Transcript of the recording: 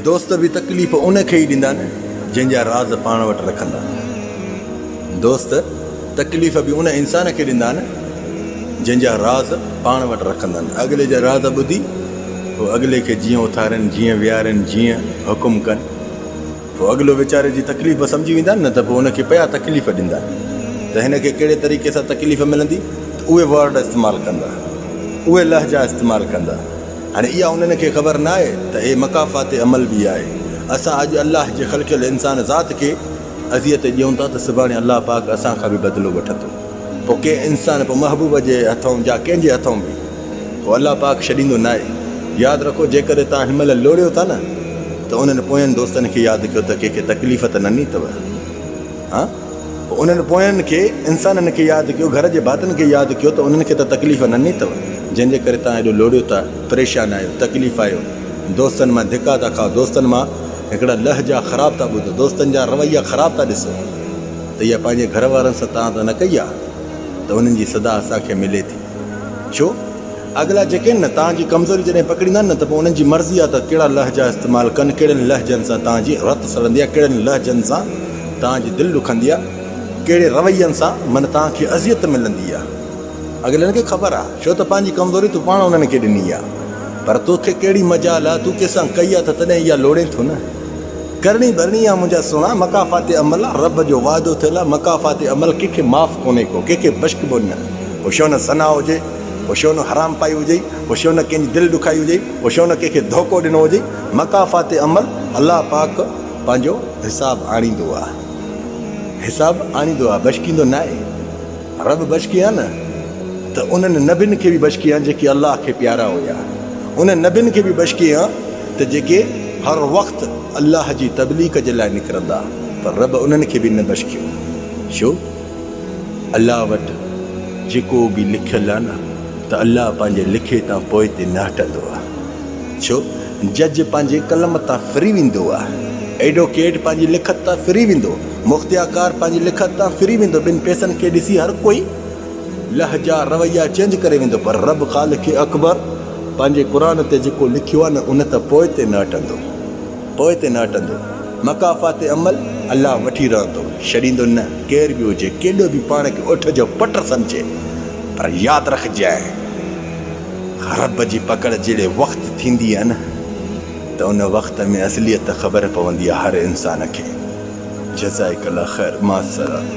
دوست به تڪليف ان کي ئي ڏيندا نه جنهن جا راز پاڻ وٽ رکندا. دوست تڪليف به ان انسان کي ڏيندا نه جنهن جا راز پاڻ وٽ رکندا. اڳلي جا راز ٻڌي پوء اڳلي کي جيئن اٿارين، جيئن ويهارين، جيئن حڪم ڪن. پوء اڳلو ويچاري جي تڪليف سمجهي ويندا نه ته پوء ان کي پيا تڪليف ڏيندا ته هن کي ڪهڙي طريقي سان تڪليف ملندي ته اهي ورڊ استعمال ڪندا، اهي لهجا استعمال ڪندا. هاڻي اها انهن کي خبر ناهي ته هي مڪافات عمل به آهي. اسان اڄ الله جي خلقيل انسان ذات کي اذيت ڏيون ٿا ته سڀاڻي الله پاڪ اسان کان به بدلو وٺندو. پوء ڪنهن انسان، پوء محبوب جي هٿئون جا ڪنهن جي هٿئون به، پوء الله پاڪ ڇڏيندو ناهي. ياد رکو جيڪڏهن توهان هن مهل لوڙيو ٿا نه ته انهن پوين دوستن کي ياد ڪيو ته ڪنهن کي تڪليف ته نه ڏني اٿو. ها پوء انهن پوين کي انسانن کي ياد ڪيو، گهر جي ڀاتين کي ياد ڪيو ته انهن کي ته تڪليف نه ڏني اٿو، جنهن جي ڪري توهان ايڏو لوڙيو ٿا، پريشان آهيو، تڪليف آهيو، دوستن مان ڌڪا ٿا کائو، دوستن مان هڪڙا لهجا خراب ٿا ٻڌو، دوستن جا رويا خراب ٿا ڏسو ته اها پنهنجي گهر وارن سان توهان ته نه ڪئي آهي ته انهن جي صدا اسان کي ملي ٿي. ڇو؟ اڳلا جيڪي آهن نه توهان جي ڪمزوري جڏهن پڪڙيندا آهن نه ته پوء انهن جي مرضي آهي ته ڪهڙا لهجا استعمال ڪن، ڪهڙن لهجن سان توهان جي رت سڙندي آهي، ڪهڙن لهجن سان توهان جي دل ڏکندي آهي، ڪهڙي روين سان من توهان کي اذيت ملندي آهي. اڳلن کي خبر آهي، ڇو ته پنهنجي ڪمزوري تو پاڻ انهن کي ڏني آهي. پر توکي ڪهڙي مجال آهي، تو ڪنهن سان ڪئي آهي ته تڏهن اها لوڙين ٿو نه. ڪرڻي ڀرڻي آ منهنجا سهڻا، مڪافات عمل آ، رب جو وعدو ٿيل آ، مڪافات عمل ڪنهن کي معاف ڪونهي ڪو، ڪنهن کي بشڪبو نه. پوء ڇو نه ثنا هجي، پوء ڇو نه حرام پائي هجئي، پوء ڇو نه ڪنهن جي دل ڏکائي هجئي، پوء ڇو نه ڪنهن کي ڌوڪو ڏنو هجئي، مڪافات عمل الله پاڪ پنهنجو حساب آڻيندو آ، حساب آڻيندو آ، بشڪيندو ناهي. رب بشڪي ها نه ته انهن نبين کي به بشڪي ها جيڪي الله کي پيارا هيا، انهن نبين کي به بشڪي ها ته جيڪي هر وقت الله جي تبليغ جي لاء نڪرندا، پر رب انهن کي به نه بشڪيو. ڇو؟ الله وٽ جيڪو به لکيل آهي نه ته الله پنهنجي لکي تان پوئتي نه هٽندو آهي. ڇو؟ جج پنهنجي قلم تان ڦري ويندو آهي، ايڊوڪيٽ پنهنجي لکت تان ڦري ويندو، مختيارڪار پنهنجي لکت تان ڦري ويندو، ٻن پئسن کي ڏسي هر ڪوئي لهجا رويا چينج ڪري ويندو پر رب خالق اڪبر پنهنجي قرآن تي جيڪو لکيو آهي نه ان تان پوئتي نه هٽندو، پوئتي نه هٽندو. مڪافات عمل الله وٺي رهندو، ڇڏيندو نه، ڪير به هجي، ڪيڏو به پاڻ کي اٺ جو پٽ سمجهي پر ياد رکجانء رب جي پڪڙ جهڙي وقت ٿيندي آهي نه ته ان وقت ۾ اصليت خبر پوندي آهي هر انسان کي. جزائڪ الله خير مع السلامه.